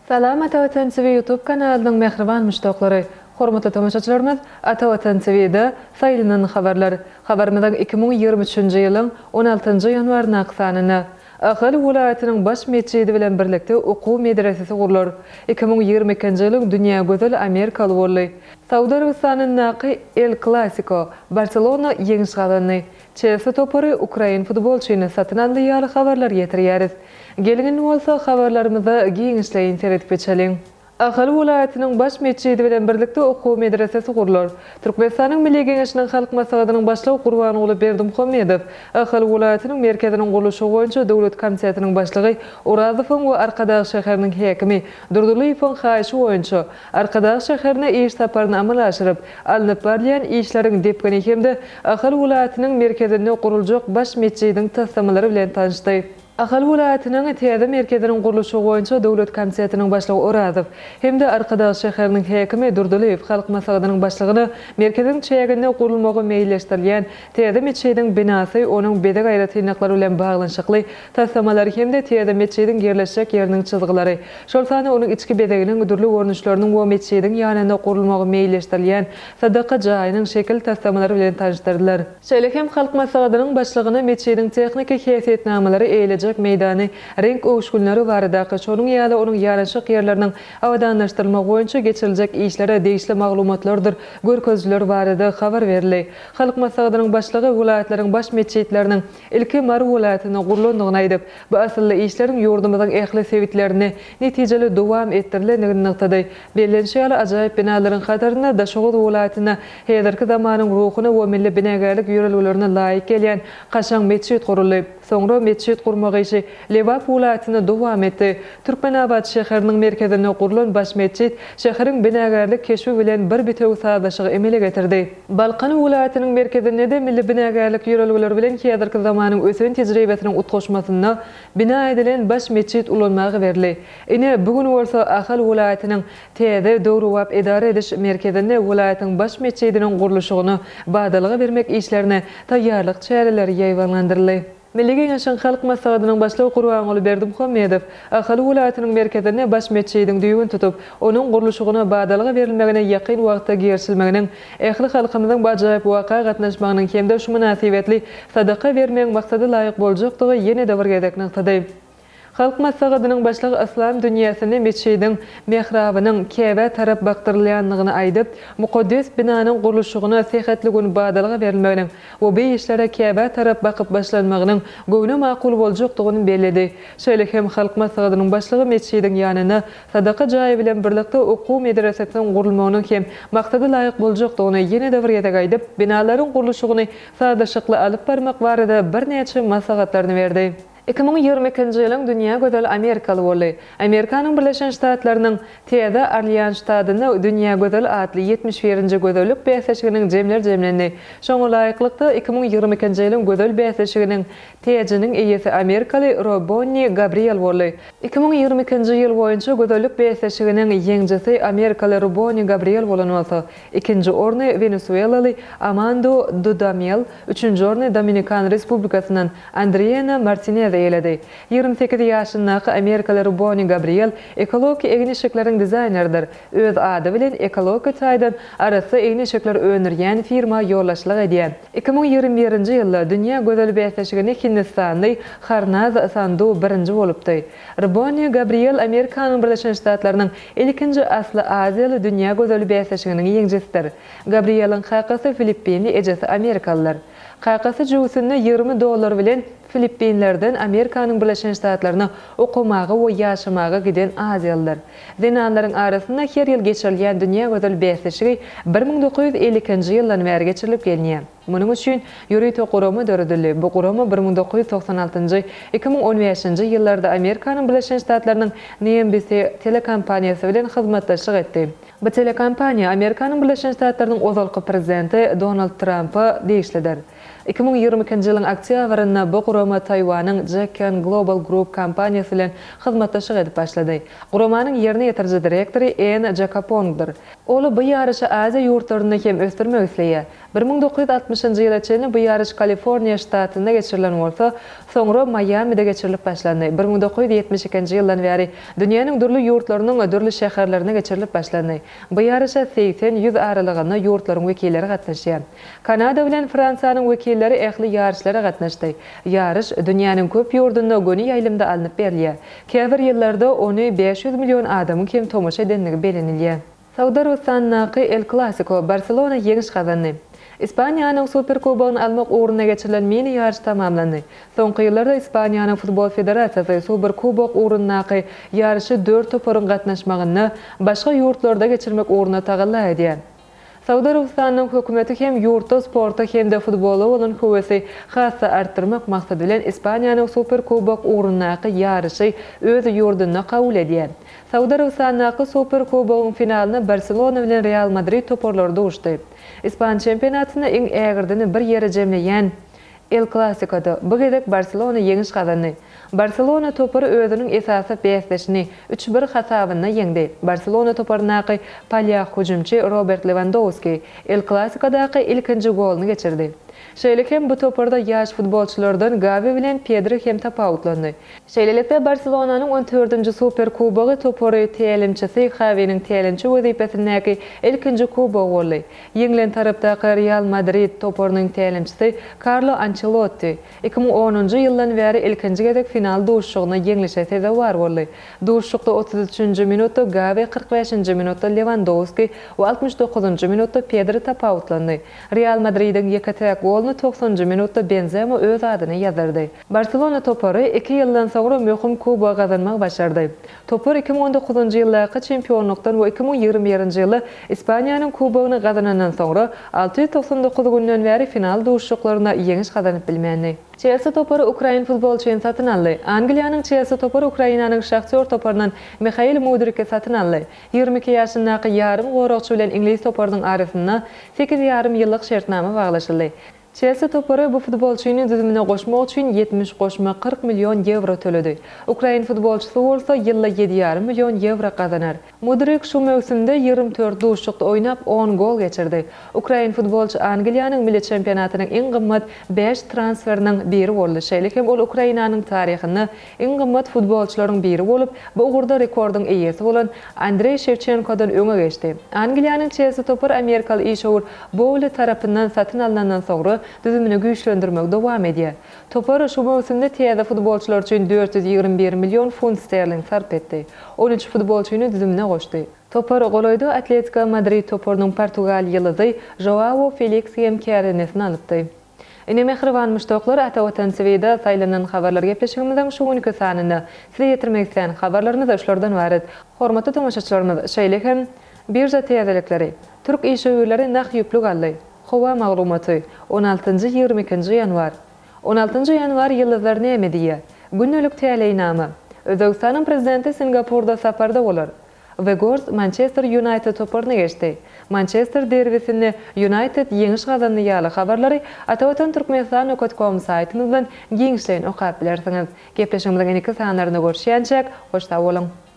Salam Ata Watan TV YouTube kanalynyň mähriban muşdaklary! Hormatly tomaşaçylarymyz Ata Watan TV-de Saýlanan habarlar habarymyzyň 2023-nji ýylyň on altynjy ýanwaryndaky sanynda Ahal welaýatynyň baş metjidi bilen birlikde okuw medresesi gurlar. 2022-nji ýylyň dünýä gözel amerikaly boldy. Saud Arabystanyndaky El Klasiko, Barselona ýeňiş gazandy. Çelsi topary ukrain futbolçyny satyn aldy ýaly habarlary ýetirýäris. Geliň indi bolsa habarlarymyza giňişleýin seredip geçeliň. Ahal welaýatynyň baş metjidi bilen birlikde okuw medresesi gurlar. Türkmenistanyň Milli Geňeşiniň Halk Maslahatynyň Başlygy Gurbanguly Berdimuhamedow, Ahal welaýatynyň merkeziniň gurluşygy boýunça döwlet komitetiniň başlygy Orazowyň we Arkadag şäheriniň häkimi Durdylyýewiň haýyşy boýunça Arkadag şäherine iş saparyny amala aşyryp, alnyp barylýan işleriň depgini hem-de Ahal welaýatynyň merkezinde guruljak baş metjidiň taslamalary bilen tanyşdy. Ahal welaýatynyň täze merkeziniň gurluşygy boýunça döwlet komitetiniň başlygy Orazow hem-de Arkadag şäheriniň häkimi Durdylyýew Halk Maslahatynyň başlygyna merkeziň çäginde gurulmagy meýilleşdirilýän täze metjidiň binasy, onuň bezeg aýratynlyklary bilen baglanyşykly taslamalary hem-de täze metjidiň ýerleşjek ýeriniň çyzgylary, şol sanda onuň içki bezeginiň dürli görnüşleriniň we metjidiň ýanynda gurulmagy meýilleşdirilýän sadaka jaýynyň şekil taslamalary bilen tanyşdyrdylar. Şeýle hem Halk Maslahatynyň Başlygyna metjidiň tehniki häsiýetnamalary, eýelejek meýdany, reňk öwüşginleri baradaky, şonuň ýaly onuň ýanaşyk ýerleriniň abadanlaşdyrylmagy boýunça geçiriljek işlere degişli maglumatlardyr görkezijiler barada habar berildi. Halk Maslahatynyň Başlygy welaýatlaryň baş metjitleriniň ilki Mary welaýatynda gurlandygyny aýdyp, bu asylly işleriň ýurdumyzyň ähli sebitlerinde netijeli dowam etdirilendigini nygtady. Bellenişi ýaly, ajaýyp binalaryň hatarynda Daşoguz welaýatynda häzirki zamanyň ruhuna we milli binagärlik ýörelgelerine laýyk gelýän kaşaň metjit guruldy. Soňra metjit gurmak işi Lebap welaýatynda dowam etdi. Türkmenabat şäheriniň merkezinde gurlan baş metjit şäheriň binagärlik keşbi bilen bir bitewi sazlaşygy emele getirdi. Balkan welaýatynyň merkezinde-de milli binagärlik ýörelgeleri bilen häzirki zamanyň ösen tejribesiniň utgaşmasynda bina edilen baş metjit ulanmaga berildi. Ine, bu gün bolsa Ahal welaýatynyň täze, döwrebap edara ediş merkezinde welaýatyň baş metjidiniň gurluşygyna badalga bermek işlerine taýýarlyk çäreleri ýaýbaňlandyryldy. Milli Geňeşiň Halk Maslahatynyň Başlygy Gurbanguly Berdimuhamedow Ahal welaýatynyň merkezinde baş metjidiň düýbüni tutup, onuň gurluşygyna badalga berilmegine ýakyn wagtda girişilmeginiň, ähli halkymyzyň bu ajaýyp waka gatnaşmagynyň hem-de şu mynasybetli sadaka bermegiň maksada laýyk boljakdygy ýene-de bir gezek nygtady. Halk Maslahatynyň Başlygy yslam dünýäsinde metjidiň mährabynyň Käbä tarap bakdyrylýandygyny aýdyp, mukaddes binanyň gurluşygyna sähetli gün badalga berilmeginiň we bu işlere Käbä tarap bakyp başlanmagynyň göwne makul boljakdygyny belledi. Şeýle hem Halk Maslahatynyň Başlygy metjidiň ýanynda sadaka jaýy bilen birlikde okuw medresesiniň gurulmagynyň hem maksada laýyk boljakdygyny ýene-de bir gezek aýdyp, binalaryň gurluşygyny sazlaşykly alyp barmak barada birnäçe maslahatlaryny berdi. 2022-nji ýylyň dünýä gözeli amerikaly boldy. Amerikanyň Birleşen Ştatlarynyň Täze Orlean ştatynda Dünýä gözeli atly ýetmiş birinji gözellik bäsleşiginiň jemleri jemlendi. Şoňa laýyklykda, 2022-nji ýylyň gözel bäsleşiginiň täjiniň eýesi amerikaly Robonni Gabriel boldy. 2022-nji ýyl boýunça gözellik bäsleşiginiň ýeňjisi amerikaly Robonni Gabriel bolan bolsa, ikinji orny wenesuelaly Amando Dudamel, üçünji orny Dominikan Respublikasyndan Andriena Martinez eýeledi. 28 ýaşyndaky amerikaly Ruboni Gabriel ekologik egin-eşikleriň dizaýneridir. Öz ady bilen ekologik taýdan arassa egin-eşikler öndürýän firma ýolbaşçylyk edýär. 2021-nji ýylda Dünýä gözeli bäsleşiginde hindistanly Harnaz Sandu birinji bolupdy. Ruboni Gabriel Amerikanyň Birleşen Ştatlarynyň ilkinji asly aziýaly Dünýä gözeli bäsleşiginiň ýeňjisidir. Gabrieliň kakasy filippinli, ejesi amerikalydyr. Kakasy jübüsinde 20 dollar bilen Filippinlerden Amerikanyň Birleşen Ştatlaryna okamaga we ýaşamaga giden aziýalydyr. Zenanlaryň arasynda her ýyl geçirilýän Dünýä gözel bäsleşigi 1952-nji ýyldan bäri geçirilip gelinýär. Munuň üçin ýörite gurama döredildi. Bu gurama 1996-njy, 2015-nji ýyllarda Amerikanyň Birleşen Ştatlarynyň NBC telekompaniýasy bilen hyzmatdaşlyk etdi. Bu telekompaniýa Amerikanyň Birleşen Ştatlarynyň ozalky prezidenti Donald Trampa degişlidir. 2022-nji ýylyň oktýabrynda bu gurama Taýwanyň Jacken Global Group kompaniýasy bilen hyzmatdaşlyk edip başlady. Guramanyň ýerine ýetiriji direktory Enn Jakapongdyr. Ol bu ýaryşy Aziýa ýurtlarynda hem ösdürmek isleýär. 1960-njy ýyla çenli bu ýaryş Kaliforniýa ştatynda geçirilen bolsa, soňra Maýamide geçirilip başlandy. 1972-nji ýyldan bäri dünýäniň dürli ýurtlarynyň dürli şäherlerinde geçirilip başlandy. Bu ýaryşa 80-ýüz aralygynda ýurtlaryň wekilleri gatnaşýar. Kanada bilen Fransiýanyň wekilleri ähli ýaryşlara gatnaşdy. Ýaryş dünýäniň köp ýurdunda göni ýaýlymda alnyp berilýär. Käbir ýyllarda ony 500 million adamyň hem tomaşa edenligi bellenilýär. Saud Arabystanyndaky El Klasiko, Barselona ýeňiş gazandy. Ispaniýanyň Superkubogyny almak ugrunda geçirilen mini ýaryş tamamlandy. Soňky ýyllarda Ispaniýanyň Futbol federasiýasy Superkubok ugrundaky ýaryşy dört toparyň gatnaşmagynda başga ýurtlarda geçirmek ugrunda tagalla edýär. Saud Arabystanynyň hökümeti hem ýurtda sporta hem-de futbola bolan höwesi has-da artdyrmak maksady bilen Ispaniýanyň Superkubok ugrundaky ýaryşy öz ýurdunda kabul edýär. Saud Arabystanyndaky Superkubogyň finalynda Barselona bilen Real Madrid toparlary duşdy. Ispan çempionatynda iň ägirdini bir ýere jemleýän El Klasikoda bu gezek Barselona ýeňiş gazandy. Barselona topary özüniň esasy bäsdeşini üç bir hasabynda ýeňdi. Barselona toparyndaky polýak hüjümçi Robert Lewandowski El Klasikodaky ilkinji goluny geçirdi. Şeýle hem bu toparda ýaş futbolçylardan Gawi bilen Pedri hem tapawutlandy. Şeýlelikde, Barselonanyň on dördünji Superkubogy topary tälimçisi Hawiniň tälimçi wezipesindäki ilkinji kubogy boldy. Ýeňlen tarapdaky Real Madrid toparynyň tälimçisi Karlo Ançelotti 2010-njy ýyldan bäri ilkinji gezek final duşuşygynda ýeňlişe sezewar boldy. Duşuşykda otuz üçünji minutda Gawi, 45-nji minutda Lewandowski we 69-njy minutda Pedri tapawutlandy. Real Madridiň ýeke-täk goluny togsanynjy minutda Benzema öz adyna ýazdyrdy. Barselona topary iki ýyldan soňra möhüm kubogy gazanmagy başardy. Topar 2019-njy ýyldaky çempionlykdan we 2021-nji ýylda Ispaniýanyň kubogyny gazanandan soňra, 699 günden bäri final duşuşyklarynda ýeňiş gazanyp bilmändi. Çelsi topary ukrain futbolçyny satyn aldy. Angliýanyň Çelsi topary Ukrainanyň Şahtýor toparyndan Mihail Mudriki satyn aldy. 22 ýaşyndaky ýarym goragçy bilen iňlis toparynyň arasynda sekiz ýarym ýyllyk şertnama baglaşyldy. Çelsi topary bu futbolçyny düzümine goşmak üçin 70 goşma 40 million ýewro töledi. Ukrain futbolçysy bolsa ýylda ýedi ýarym million ýewro gazanar. Mudryk şu möwsümde 24 duşuşykda oýnap, on gol geçirdi. Ukrain futbolçy Angliýanyň milli çempionatynyň iň gymmat bäş transferiniň biri boldy. Şeýle hem ol Ukrainanyň taryhynda iň gymmat futbolçylaryň biri bolup, bu ugurda rekordyň eýesi bolan Andreý Şewçenkodan öňe geçdi. Angliýanyň Çelsi topary amerikaly işewür Bouli tarapyndan satyn alnandan soňra düzümini güýçlendirmegi dowam edýär. Topar şu möwsümde täze futbolçylar üçin 421 million funt sterling sarp etdi. On üç futbolçyny düzümine goşdy. Topar golaýda Atletiko Madrid toparynyň portugal ýyldyzy Žoao Feliksi hem kärendesine alypdy. Ine mähriban muşdaklar Ata Watan TVda saýlanan habarlar gepleşigimiziň şu günki sanynda size ýetirmek islän habarlarymyz şulardan ybarat. Hormatly tomaşaçylarymyz şeýle hem Birža täzelikleri, Türk işewürleri nah ýüplük aldy. Howa maglumaty, on altynjy, ýigrimi ikinji ýanwar. On altynjy ýanwar ýyldyzlar näme diýýär? Gündelik täleýnama. Özbegistanyň Prezidenti Singapurda saparda bolar. Wegors Mançester Ýunaýted toparyna geçdi. Mançester derbisinde Ýunaýted ýeňiş gazandy ýaly habarlary Atavatan Türkmenistan nokat kom saýtymyzdan giňişleýin okap bilersiňiz. Gepleşigimiziň indiki sanlarynda görüşýänçäk, hoş sag boluň!